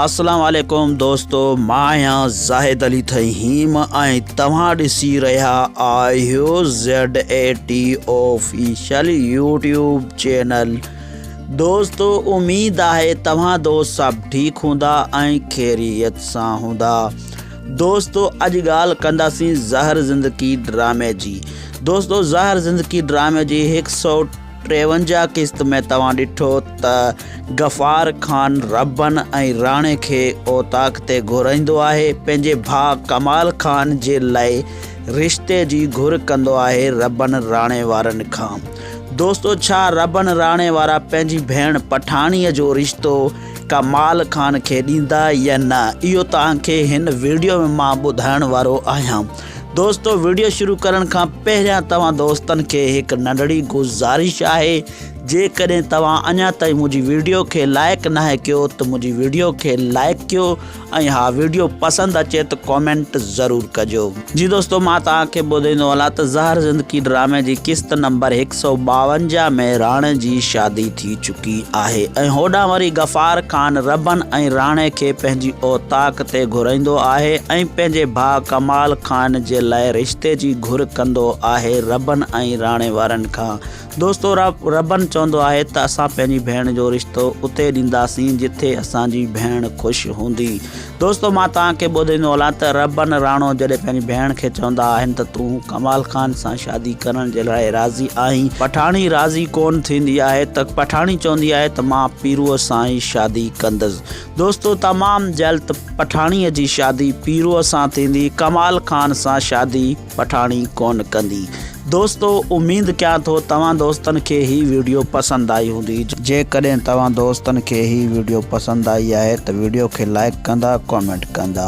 اسلام عليڪم دوستو مان آهيان زاهد علي ٿهيم ۽ توهان ڏسي رهيا آهيو Z A T official YouTube channel دوستو اميد آهي توهان دوست سڀ ٺيڪ هوندا ۽ خيريت سان هوندا دوستو اڄ ڳالهه ڪنداسين زهر زندگي ڊرامي جي دوستو زهر زندگي ڊرامي جي هڪ سو 53 قسط ۾ توهان ڏٺو ته غفار خان ربن ۽ راڻي کي اوطاق تي گهرائيندو آهي، پنهنجي ڀاء ڪمال خان جي لاء رشتي جي گهر ڪندو آهي ربن راڻي وارن کان. دوستو ڇا ربن راڻي وارا پنهنجي ڀيڻ پٺاڻيء جو رشتو ڪمال خان کي ڏيندا يا نه اهو توهان کي هن ويڊيو ۾ مان ٻڌائڻ وارو آهيان. دوستو وڊيو شروع ڪرڻ کان پهريان توهان دوستن کي هڪ ننڍڙي گذارش آهي جيڪڏهن توهان اڃا تائين منهنجي وڊيو کي لائڪ ناهي ڪيو ته منهنجي وڊيو کي لائڪ ڪيو ۽ ها وڊيو پسند اچي ته ڪامينٽ ضرور ڪجو. جي دوستو مان توهان کي ٻڌائيندو هلان ته زهر زندگي ڊرامي جي قسط نمبر 152 ۾ راڻي جي شادي ٿي چڪي آهي ۽ هوڏانهن وري غفار خان ربن ۽ راڻي کي پنهنجي اوطاق تي گهرائيندو آهي ۽ پنهنجي ڀاء ڪمال خان جي لاء رشتي جي گهر ڪندو آهي ربن ۽ راڻي وارن کان. دوستو ربن چوندو آهي ته اسان پنهنجي ڀيڻ جو رشتو اتي ڏينداسين جتي اسان جي ڀيڻ خوش هوندي. دوستو مان توهان کي ٻڌائيندو هلان ته ربن راڻو جڏهن پنهنجي ڀيڻ کي چوندا آهن ته تون ڪمال خان سان شادي ڪرڻ جي لاء راضي آهين پٺاڻي راضي ڪونه ٿيندي آهي ته پٺاڻي چوندي آهي ته مان پيروء سان ئي شادي ڪندس دوستو تمام جلد پٺاڻي جي شادي پيروء سان ٿيندي ڪمال خان سان شادي پٺاڻي ڪونه ڪندي. دوستو اميد ڪيان ٿو توهان دوستن کي هي ويڊيو پسند آئي هوندي. جيڪڏهن توهان دوستن کي هي ويڊيو پسند آئي آهي ته ويڊيو کي لائيڪ ڪندا ڪامينٽ ڪندا.